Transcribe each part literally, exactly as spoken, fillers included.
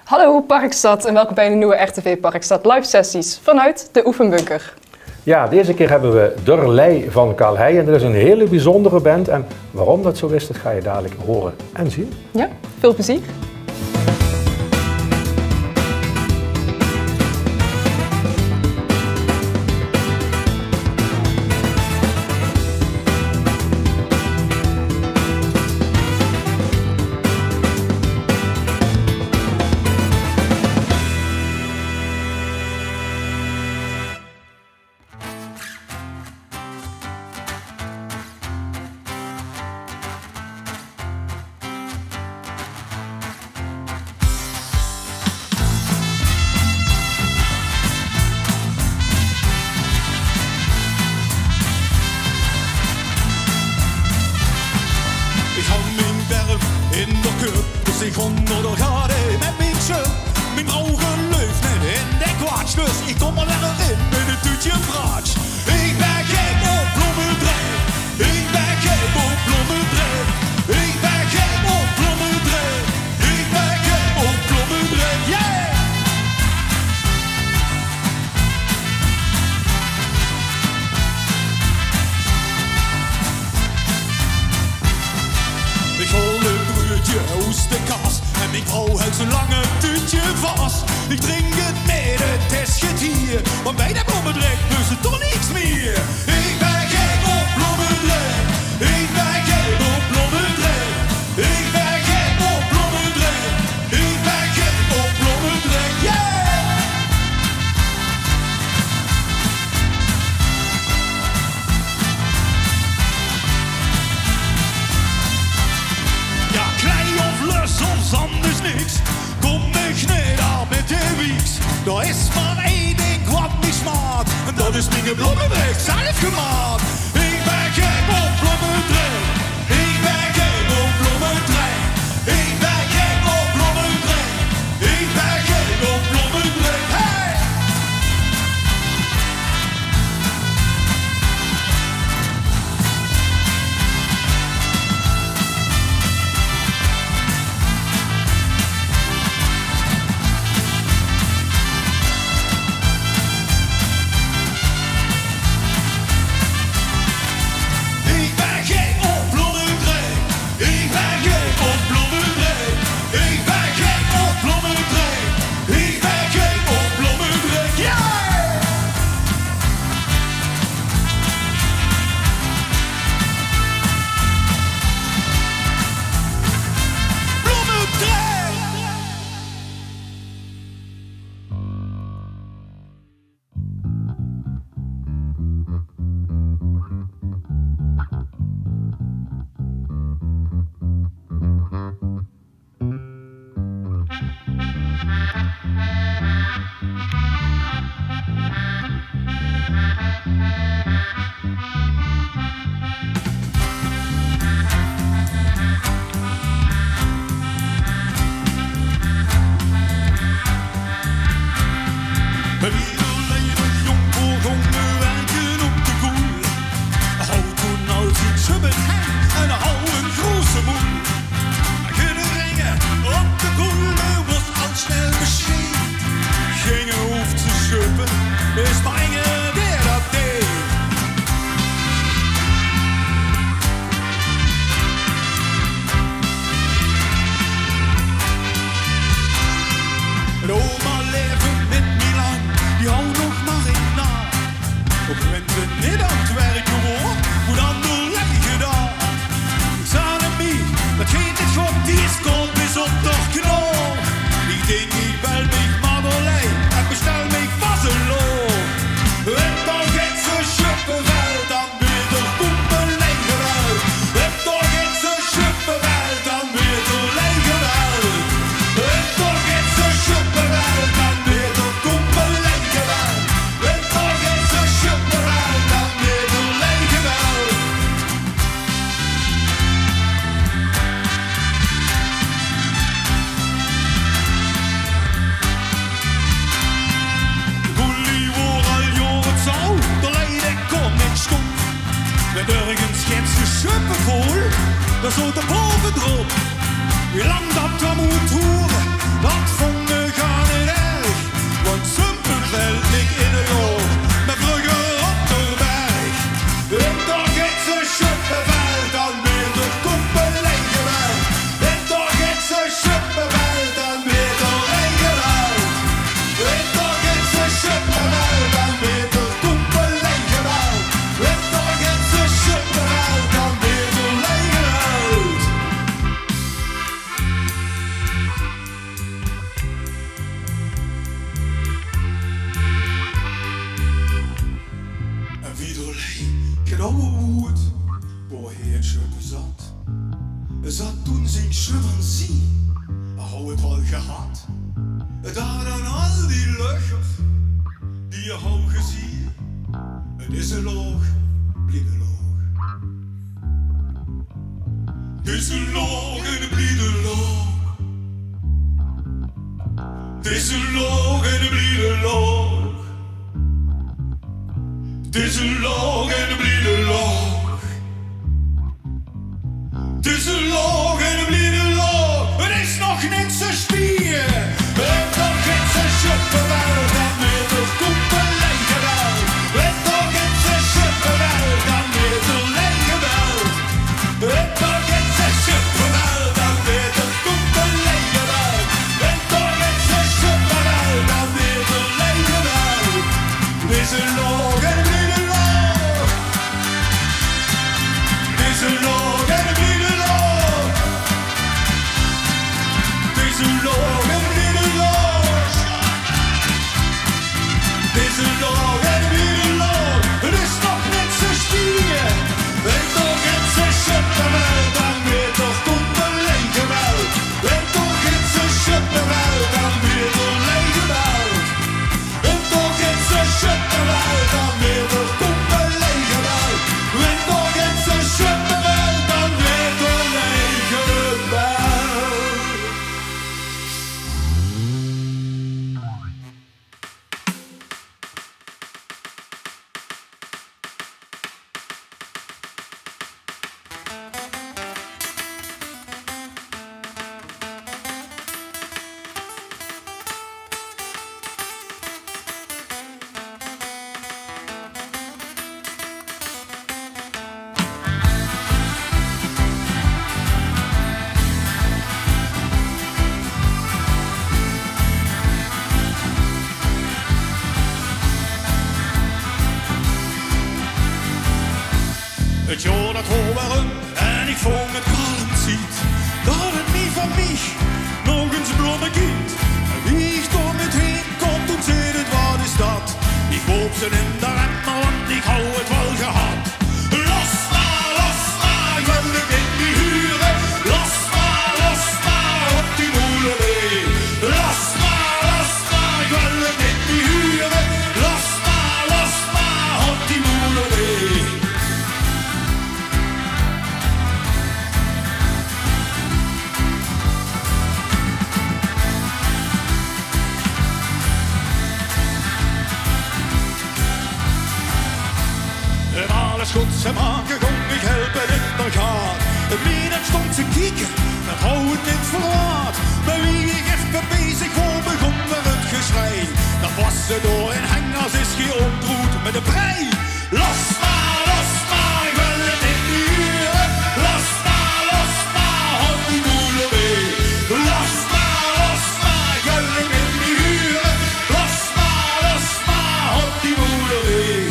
Hallo Parkstad en welkom bij een nieuwe R T V Parkstad live sessies vanuit de Oefenbunker. Ja, deze keer hebben we Durlei van Kalhei en dat is een hele bijzondere band. En waarom dat zo is, dat ga je dadelijk horen en zien. Ja, veel plezier. Ich hou mien berg in de kup, dus ich gaon nao de gade mit mien sjöp. Mien ouge leuf net in de kwatsj, dus ich kom mer lekker in mit ein tuutje bratsj. Ich bön gek op Blommendrecht. Ich bön gek op Blommendrecht. Ich bön gek op Blommendrecht. Ich bön gek op Blommendrecht. Yeah! Ich haol ein bruudje oes de kas en mien vrouw hèlt zoe lang ein tuutje vas. Ich drink 't mit, 't is get hier, want bie de Blommendrecht is 't toch niks mier. Ich bön gek op Blommendrecht, ich bön gek op Blommendrecht, ich bön gek op Blommendrecht, ich bön gek op Blommendrecht, yeah! Ja, klei of lös of zand is niks. Kóm mich neet aan mit de wieks. Dao is mer ein dink wat mich smaat. En dat is mien Blommendrecht zelf gemaat. Ich bön gek op Blommendrecht. Ich bön gek op Blommendrecht. Ich bön gek op Blommendrecht. Ich bön gek op Blommendrecht. Hey! Ich bön gek op Blommendrecht. Ich bön gek op Blommendrecht. Ich bön gek op Blommendrecht. Ich bön gek op Blommendrecht. Yeah! Blommendrecht! Wie d'r leef jóng veur góng werke op de koel. Haw toen al zien sjöp in häng en haw 'n groeëse moel. Geer ringe op de koel, waas al snel besjeet. Gein hoofd te sjöppe, is mer inge dae dat deet. De oma leefde mit Milan, die haw nog mer ein naam. Op 't moment dat 't neet aan 't werke woor, woort dan door Lei gedaon. Zag 'r mie, dat geet neet good, die is kaod bis op d'r knaon. Ich dink, ich bel mich mer door Lei en bestel mich vas ein loor. Wen d'r get ze sjöppe wèlt, dan weer d'r kómme Lei gewèld. Wen d'r get ze sjöppe wèlt, dan weer d'r Lei gewèld. Wen d'r get ze sjöppe wèlt, dan weer d'r kómme Lei gewèld. Wen d'r get ze sjöppe wèlt, dan weer d'r Lei gewèld. De koel woor al jaore zoe, d'r Lei dae kós neet sjtop. Wen örges get ze sjöppe woor, dan zoot 'r bove drop. Wie lang dat d'r mót doere, dat vónge Zat toen zien chimpansie, haw 't waal gehad. Daor aan al die löcher die haw gezieë. 't Is 'n laog, bliede laog. 't Is 'n laog en 'n bliede laog. 't Is 'n laog en 'n bliede laog. 't Is 'n laog en 'n bliede laog. 't Is 'n laog en 'n bliede laog. 't Is nog neet zo stier. Wen toch ins 'n sjöppevel, dan weer d'r komt 'n leige wel. Wen toch ins 'n sjöppevel, dan weer d'r leige wel. Wen toch ins 'n sjöppevel, dan weer d'r komt 'n leige wel. Wen toch ins 'n sjöppevel, dan weer d'r leige wel. 't Is 'n laog en 'n bliede laog. 't Is 'n laog en 'n bliede laog. 't Is 'n laog en 'n bliede laog. 't Is 'n laog en 'n bliede laog. 't Is nog neet zo stier. Wen toch ins 'n sjöppevel, dan weer d'r komt 'n leige wel. Wen toch ins 'n sjöppevel, dan weer d'r leige wel. Wen toch ins 'n sjöppevel, dan weer d'r komt 'n leige wel. Wen toch ins 'n sjöppevel, dan weer d'r leige wel. 't Jaor dat waor weer um en ich vóng 't kalm tied dat 't neet van mich nog ins blomme kint. Wie ich dao mit heen kóm, toen zag 't: "Waat is dat?" Ich woorp ze in de emmer, want ich haw 't waal gehad. Los maar, los maar, ich wil 't neet mie hure. Los maar, los maar, hop die moel awee. Los maar, los maar, ich wil 't neet mie hure. Los maar, los maar, hop die moel awee. 't Alles good ze make, góng ich helpe in de gaard. Mien stóng ze kieke, dat haw 't neet verwaat. Mer wie ich effe bezig waor, begóng weer 't gesjrei. Dat waas ze dao in Hengers, is geer ontroerd mit de prei. Los maar, los maar, ich wil 't neet mie hure. Los maar, los maar, hop die moel awee. Los maar, los maar, ich wil 't neet mie hure. Los maar, los maar, hop die moel awee.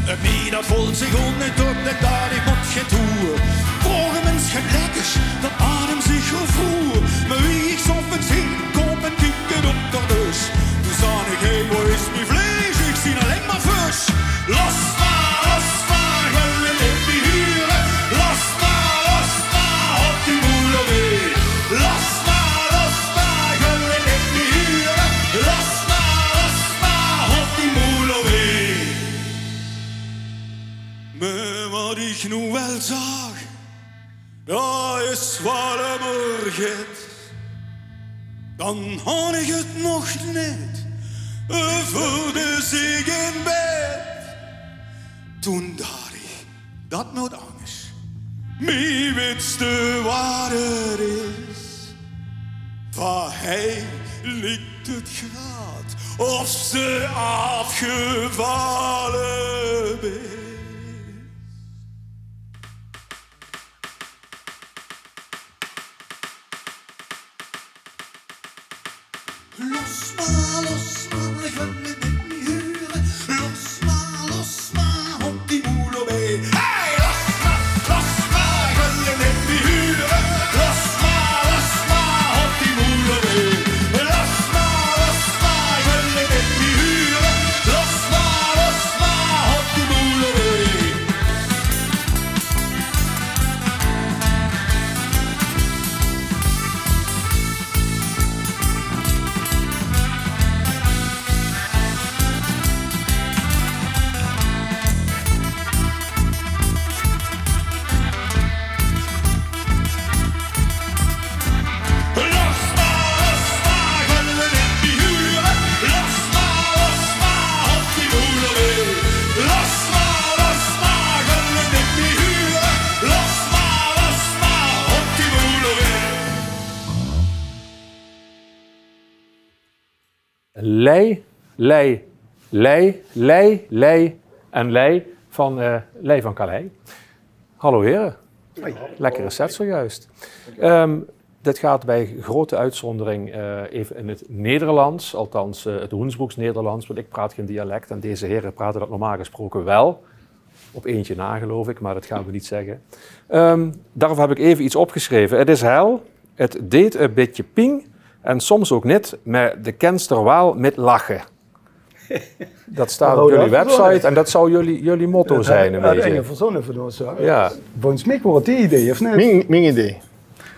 't Mie dat voelt zich good neet op, dat ich mót get doeë. Waorum is 't lekkers, dat adem zich gevoel. Mer wie ich 's aoves heen kóm en kiek op d'r dus, toen zag ich: "Hé, wo is mie vleis? Ich zeen allein mer vös." Los maar, los maar, ich wil 't neet mie hure. Los maar, los maar, hop die moel awee. Los maar, los maar, ich wil 't neet mie hure. Los maar, los maar, hop die moel awee. Mer wat ich noe waal zaag, dat is waal ummer get. Dan haw ich 't nog neet veur de ziek in bed. Toen daach ich: dat mót angers. Mie witste waat 't is. Van hei liekt 't graad of ze aafgevalle is. Los maar, los maar, ich wil 't neet mie hure. Los maar, los maar, hop die moel awee. Hey, los maar, los maar, ich wil 't neet mie hure. Los maar, Lei, Lei, Lei, Lei, Lei en Lei van, eh, Lei van Kalhei. Hallo heren. Lekkere set zojuist. Ehm, dit gaat bij grote uitzondering, eh, even in het Nederlands, althans, eh, het Hoensbroeks Nederlands, want ik praat geen dialect en deze heren praten dat normaal gesproken wel. Op eentje na, geloof ik, maar dat gaan we niet zeggen. Ehm, daarvoor heb ik even iets opgeschreven. Het is hel, het deed een beetje ping en soms ook niet, maar de kenster waal met lachen. Dat staat op jullie website en dat zou jullie, jullie motto zijn, een beetje. Verzonnen van ons, hoor. Ja. Volgens mij wordt die idee, of niet? Mien, mien idee.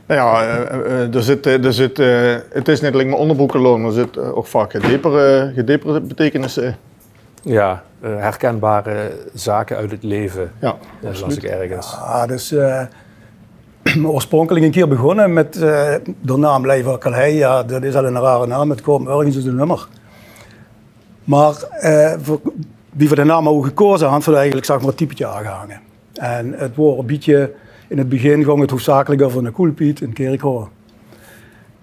Nou ja, eh, eh, er zit, eh, er zit, eh, het is niet alleen maar onderbroeken loon, er zit, eh, ook vaak gedepere, gedepere betekenissen. Ja, eh, herkenbare zaken uit het leven, ja, eh, las ik ergens. Ja, dus, eh, oorspronkelijk een keer begonnen met, eh, de naam Lei van Kalhei. Ja, dat is al een rare naam, het kwam ergens uit een nummer. Maar, eh, voor, wie we de naam ook gekozen hadden, hadden we eigenlijk, zeg maar, het typetje aangehangen. En het woord een beetje, in het begin ging het hoofdzakelijk over een koelpiet, een kerkhoor.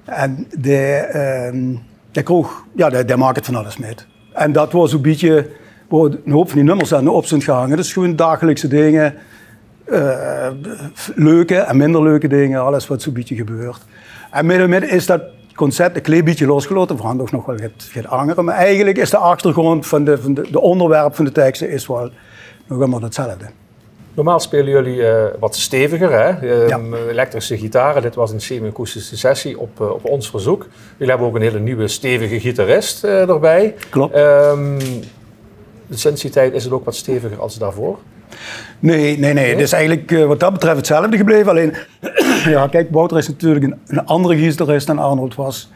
En de, ehm, de kroeg, ja, de, de maakt het van alles met. En dat was een beetje, waar een hoop van die nummers aan op zijn gehangen. Dus gewoon dagelijkse dingen, eh, leuke en minder leuke dingen, alles wat zo'n beetje gebeurt. En middenmidden is dat concept een klein beetje losgelaten. We hadden ook nog wel het, het andere. Maar eigenlijk is de achtergrond van de, van de, de onderwerp van de teksten is wel nog allemaal hetzelfde. Normaal spelen jullie, eh, wat steviger, hè? Ehm, elektrische gitaren. Dit was een semi-akoestische sessie op, eh, op ons verzoek. Jullie hebben ook een hele nieuwe stevige gitarist, eh, erbij. Klopt. Ehm, sinds die tijd is het ook wat steviger als daarvoor? Nee, nee, nee. Het is eigenlijk, eh, wat dat betreft hetzelfde gebleven. Alleen, ja, kijk, Wouter is natuurlijk een, een andere gitarist dan Arnold was.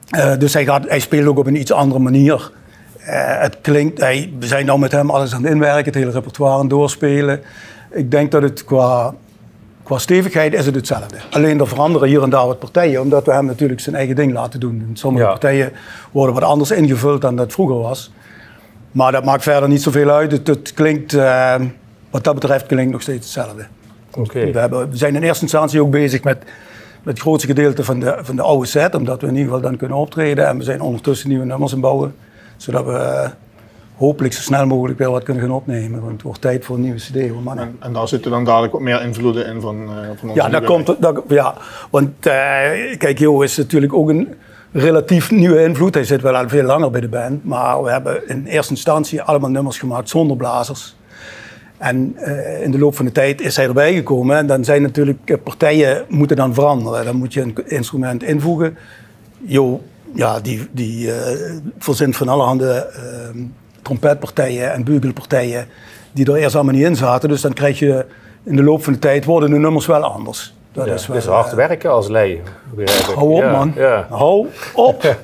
Eh, dus hij gaat, hij speelt ook op een iets andere manier. Eh, het klinkt, hij, we zijn nou met hem alles aan het inwerken, het hele repertoire aan het doorspelen. Ik denk dat het qua, qua stevigheid is het hetzelfde. Alleen er veranderen hier en daar wat partijen, omdat we hem natuurlijk zijn eigen ding laten doen. En sommige partijen worden wat anders ingevuld dan dat vroeger was. Maar dat maakt verder niet zoveel uit. Het, het klinkt, eh, wat dat betreft klinkt nog steeds hetzelfde. Oké. We hebben, we zijn in eerste instantie ook bezig met, met het grootste gedeelte van de, van de oude set, omdat we in ieder geval dan kunnen optreden. En we zijn ondertussen nieuwe nummers aan het bouwen, zodat we, eh, hopelijk zo snel mogelijk weer wat kunnen gaan opnemen. Want het wordt tijd voor een nieuwe cd, hoor, mannen. En, en daar zitten dan dadelijk wat meer invloeden in van, eh, van onze... Ja, daar komt, dat, ja, want, eh, kijk, Jo is natuurlijk ook een relatief nieuwe invloed. Hij zit wel al veel langer bij de band. Maar we hebben in eerste instantie allemaal nummers gemaakt zonder blazers. En, eh, in de loop van de tijd is hij erbij gekomen. En dan zijn natuurlijk, eh, partijen moeten dan veranderen. Dan moet je een instrument invoegen. Jo, ja, die, die, eh, verzint van allerhande, ehm, trompetpartijen en bugelpartijen die er eerst allemaal niet in zaten. Dus dan krijg je in de loop van de tijd worden de nummers wel anders. Dat is wel, eh, hard werken als Lei, begrijp ik. Hou op, man. Ja. Hou op.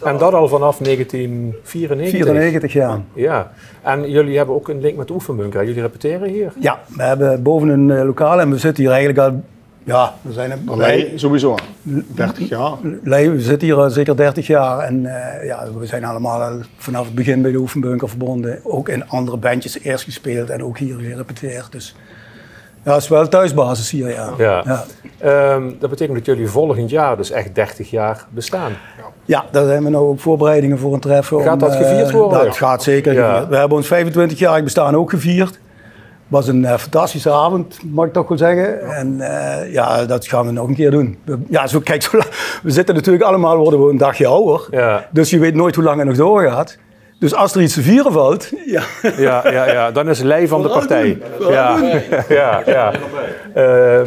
En dat al vanaf negentien vierennegentig? Vierennegentig, ja. Ja. En jullie hebben ook een link met de oefenbunker. Jullie repeteren hier? Ja, we hebben boven een, eh, lokaal en we zitten hier eigenlijk al, ja, we zijn een... Lei sowieso al dertig jaar. Lei, we zitten hier al zeker dertig jaar. En, eh, ja, we zijn allemaal al vanaf het begin bij de oefenbunker verbonden. Ook in andere bandjes eerst gespeeld en ook hier gerepeteerd. Dus ja, het is wel thuisbasis hier, ja. Ja. Ja. Ehm, dat betekent dat jullie volgend jaar dus echt dertig jaar bestaan. Ja, daar zijn we nou ook voorbereidingen voor aan het treffen. Gaat dat gevierd worden? Dat gaat zeker gevierd. We hebben ons vijfentwintigjarig bestaan ook gevierd. Was een, eh, fantastische avond, mag ik toch wel zeggen. En, eh, ja, dat gaan we nog een keer doen. We, ja, zo, kijk, zo la-, we zitten natuurlijk allemaal, worden we een dagje ouder. Ja. Dus je weet nooit hoe lang het nog doorgaat. Dus als er iets te vieren valt, ja. Ja, ja, ja. Dan is Lei van de partij. Ja, ja, ja. Ehm,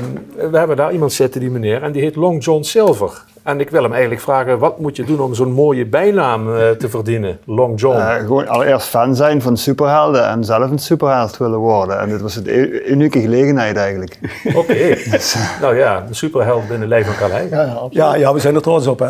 we hebben daar iemand zitten, die meneer, en die heet Long John Silver. En ik wil hem eigenlijk vragen, wat moet je doen om zo'n mooie bijnaam, eh, te verdienen? Long John. Eh, gewoon allereerst fan zijn van superhelden en zelf een superheld willen worden. En dit was de u-, unieke gelegenheid eigenlijk. Oké. Nou ja, een superheld binnen Lei van Kalhei. Ja, ja, absoluut. Ja, ja, we zijn er trots op, hè?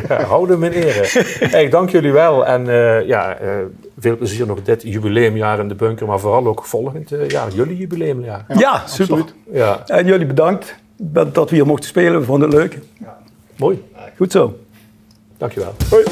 Ja, hou hem in ere. Hey, dank jullie wel. En, eh, ja, eh, veel plezier nog dit jubileumjaar in de bunker, maar vooral ook volgend, eh, jaar, jullie jubileumjaar. Ja, super. Absoluut. Ja. En jullie bedankt dat, dat we hier mochten spelen. We vonden het leuk. Mooi. Goed zo. Dankjewel. Hoi.